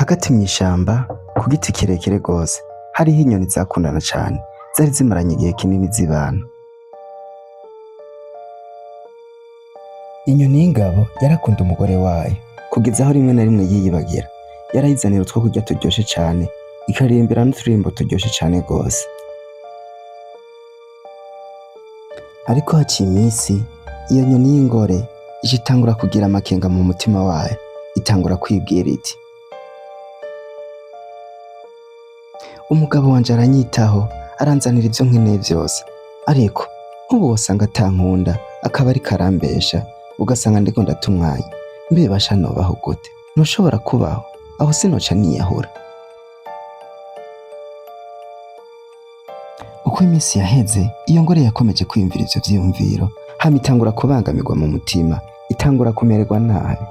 Hagati mw'ishamba, ku giti kirekire gose, hariho inyoni zakundana cane, zari zimaranye igihe kinini zibana. Inyoni y'ingabo yarakunda umugore wayo, kugeza aho rimwe na rimwe yiyibagira. Yarayizanira utwo kurya turyoshe cane, ikaririmbira n'uturirimbo turyoshe cane gose. Ariko haciye imisi, iyo nyoni y'ingore ica itangura kugira amakenga mu mutima wayo, itangura kwibwira iti: Umugabo wanje aranyitaho, aranzanira ivyo nkeneye vyose, ariko nk'ubu wosanga atankunda, akaba ariko arambesha, ugasanga ndiko ndata umwanya. Mbe basha nobaho gute? Ntushobora kubaho, aho sinoca niyahura. Uko iminsi yaheze, iyo ngore yakomeje kwiyumvira ivyo vyiyumviro, hama itangura kubangamirwa mu mutima, itangura kumererwa nabi.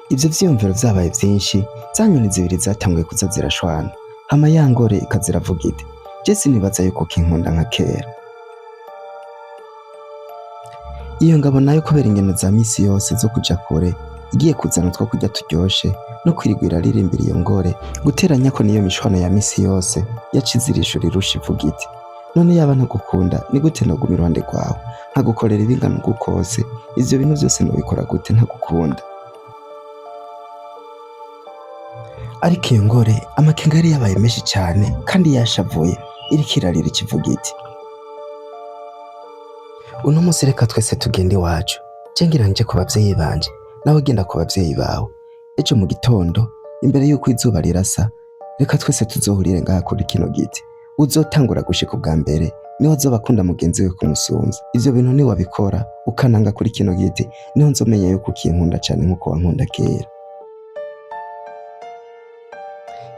Ivyo vyiyumviro vyabaye vyinshi, za nyoni zibiri zatanguye kuza zirashwana, hama ya ngore ikaza iravuga iti: Je sinibaza yuko ukinkunda nka kera. Iyo ngabo nayo kubera ingendo za misi yose zo kuja kure, igiye kuzana utwo kurya turyoshe no kwirirwa iraririmbira iyo ngore, guteranya ko niyo mishwano ya misi yose, yaca izirishura irusha ivuga iti: None yaba ntagukunda ni gute noguma iruhande rwawe, nkagukorera ibingana uku kose, ivyo bintu vyose nobikora gute ntagukunda? Ariko iyo ngore amakenga yari yabaye menshi cane kandi yashavuye, iriko irarira ikivuga iti: Uno munsi reka twese tugende iwacu, je ngira nje ku bavyeyi banje, nawe genda ku bavyeyi bawe. Ejo mu gitondo imbere yuko izuba rirasa, reka twese tuzohurire ngaha kuri kino giti. Uzotangura gushika ubwa mbere niwe azoba akunda mugenzi we kumusumvya. Ivyo bintu niwabikora ukananga kuri kino giti, niho nzomenya yuko ukinkunda cane nkuko wankunda kera.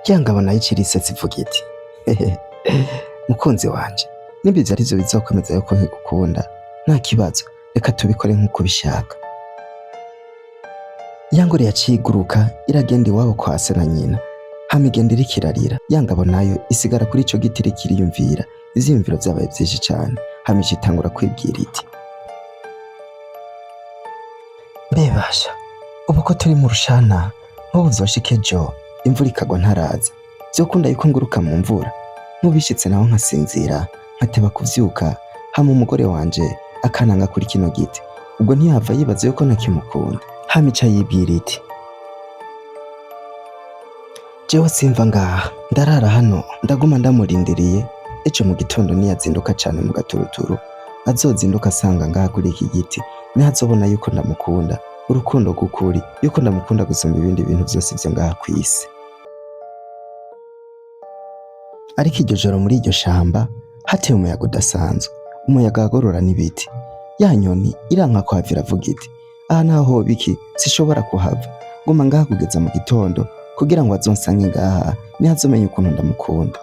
Ya ngabo nayo ica irisetsa ivuga iti: Mukunzi wanje, nimba ivyo arivyo bizokomeza yuko nkigukunda, nta kibazo, reka tubikore nk'uko ubishaka. Ya ngore yaciye iguruka iragenda iwabo kwa se na nyina, hama igenda iriko irarira. Ya ngabo nayo isigara kuri ico giti iriko iriyumvira, ivyiyumviro vyabaye vyinshi cane, hama ica itangura kwibwira iti: Mbe basha, ubu ko turi mu rushana, nk'ubu vyoshika ejo imvura ikagwa ntaraza, vyokunda yuko nguruka mu mvura? Nk'ubishitse naho nkasinzira, nkateba kuvyuka, hama umugore wanje akananga kuri kino giti, ubwo ntiyahava yibaza yuko ntakimukunda? Hama ica yibwira iti: Jewe simva ngaha, ndarara hano, ndaguma ndamurindiriye, ejo mu gitondo niyazinduka cane mu gaturuturu, azozinduka asanga ngaha kuri iki giti, niho azobona yuko ndamukunda, urukundo rw'ukuri, yuko ndamukunda gusumba ibindi bintu vyose vyo ngaha kw'isi. Ariko iryo joro muri iryo shamba hateye umuyaga udasanzwe, umuyaga wagorora n'ibiti. Ya nyoni iranka kuhava iravuga iti: Aha naho hoba iki sishobora kuhava, nguma ngaha kugeza mu gitondo kugira ngo azonsange ngaha, niho azomenya ukuntu ndamukunda.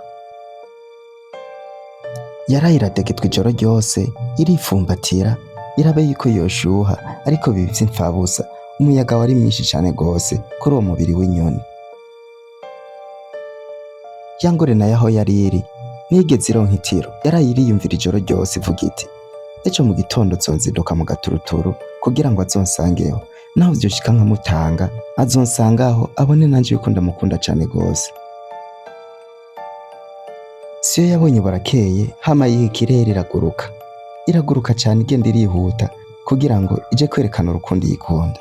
Yaraye iradegetwa ijoro ryose, irifumbatira, iraba yuko yoshuha, ariko biba ivy'imfabusa. Umuyaga wari mwinshi cane gose kuri uwo mubiri w'inyoni. Ya ngore nayo aho yari iri ntiyigeze ironka itiro, yaraye iriyumvira ijoro ryose ivuga iti: Ejo mu gitondo nzozinduka mu gaturuturu kugira ngo azonsangeho, naho vyoshika nkamutanga azonsangaho abone nanje yuko ndamukunda cane gose. Siyo yabonye burakeye, hama yiha ikirere iraguruka, iraguruka cane igenda irihuta kugira ngo ije kwerekana urukundo iyikunda.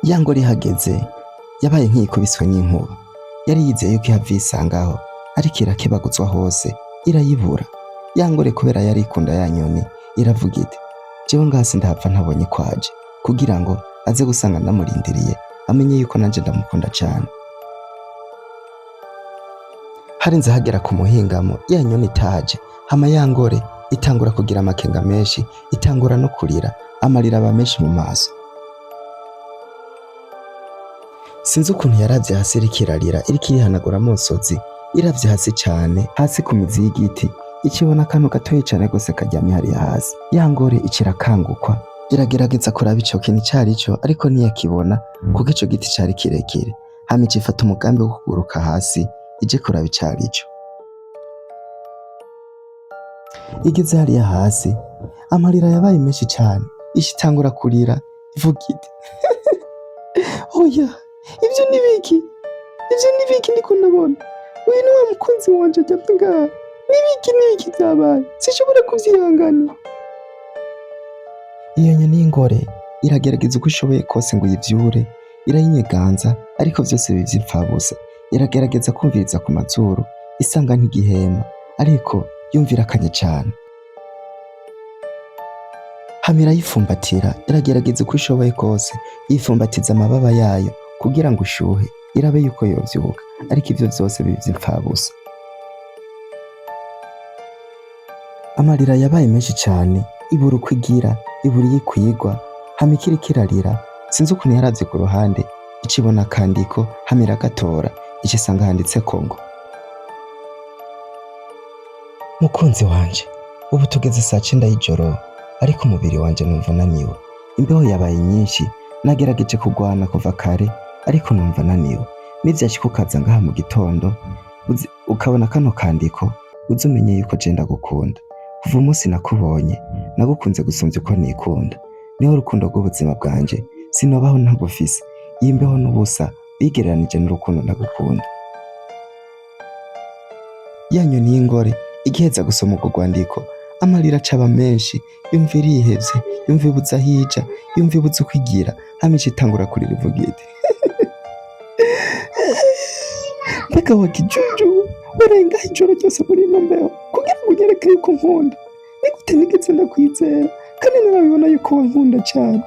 Ya ngore ihageze yabaye nk'iyikubiswe n'inkuba, yari yizeye yuko ihava iyisangaho, ariko irakebaguzwa hose irayibura. Ya ngore kubera yari ikunda ya nyoni iravuga iti: Jewe ngaha sindahava ntabonye kwaje, kugira ngo aze gusanga ndamurindiriye, amenye yuko nanje ndamukunda cane. Harinze hagera ku muhingamo ya nyoni itaje, hama ya ngore itangura kugira amakenga menshi, itangura no kurira, amarira aba menshi mu maso. Sinzi ukuntu yaravye hasi iriko irarira, iriko irihanagura amosozi, iravye hasi cane, hasi ku mizi y'igiti, ica ibona akantu gatoyi cane gose karyamye hariya hasi. Ya ngore ica irakangukwa, iragerageza kuraba ico kintu icarico, ariko ntiyakibona kuko ico giti cari kirekire. Hama ica ifata umugambi wo kuguruka hasi ije kuraba icarico. Igeze hariya hasi, amarira yabaye menshi cane, ica itangura kurira, Ivuga iti: "Oya, ivyo ni biki? Ivyo ni biki ndiko ndabona? Uyu ni wa mukunzi wanje aryamye ngaha. Nibiki, nibiki vyabaye? Sinshobora kuvyihanganira." Iyo nyoni y'ingore iragerageza uko ishoboye kose ngo uyivyure, irayinyeganza, ariko vyose biba ivy'imfabusa. Iragerageza kumviriza ku mazuru, isanga ntigihema, ariko yumva irakanye cane. Hama irayifumbatira, iragerageza uko ishoboye kose, yifumbatiza amababa yayo kugira ngo ishuhe, irabe yuko yovyuka, ariko ivyo vyose biba ivy'imfabusa. Amarira yabaye menshi cane, ibura uko igira, ibura iyo ikwigwa, hama ikiriko irarira, sinzi ukuntu yaravye ku ruhande, ica ibona akandiko, hama iragatora, ica isanga handitseko ngo: "Mukunzi wanje, ubu tugeze saa cenda y'ijoro, ariko umubiri wanje numva unaniwe. Imbeho yabaye nyinshi, nagerageje kugwana kuva kare, ariko numva naniwe. Nivyashika ukaza ngaha mu gitondo, ukabona kano kandiko, uze umenye yuko je ndagukunda. Kuva umunsi nakubonye, nagukunze gusumvya uko nikunda. Niho rukundo rw'ubuzima bwanje, sinobaho ntagufise. Iyi mbeho n'ubusa bigereranije n'urukundo ndagukunda." Ya nyoni y'ingore igiheza gusoma urwo rwandiko, amarira acaba menshi, yumva irihevye, yumva ibuze aho ija, yumva ibuze uko igira, hama ica itangura kurira ivuga iti: "Mbega wa kijuju, warengaho ijoro ryose muri ino mbeho kugira ngo unyereke yuko unkunda. Ni gute nigeze ndakwizera kandi narabibona yuko wankunda cane?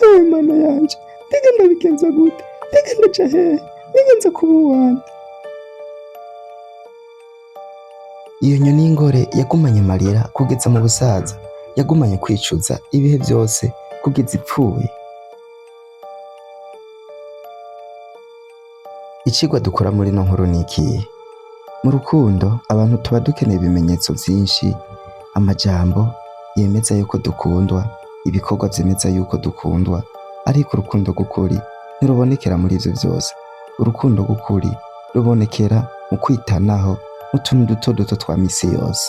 Ewe Mana yanje, mbega ndabigenza gute? Mbega ndaja hehe? Mbega nza kuba uwande?" Iyo nyoni y'ingore yagumanye amarira kugeza mu busaza, yagumanye kwicuza ibihe byose kugeza ipfuye. Icigwa dukura muri ino nkuru ni ikihe? Mu rukundo abantu tuba dukeneye ibimenyetso vyinshi, amajambo yemeza yuko dukundwa, ibikorwa vyemeza yuko dukundwa, ariko urukundo rw'ukuri ntirubonekera muri ivyo vyose. Urukundo rw'ukuri rubonekera mu kwitanaho mu tuntu duto duto twa misi yose.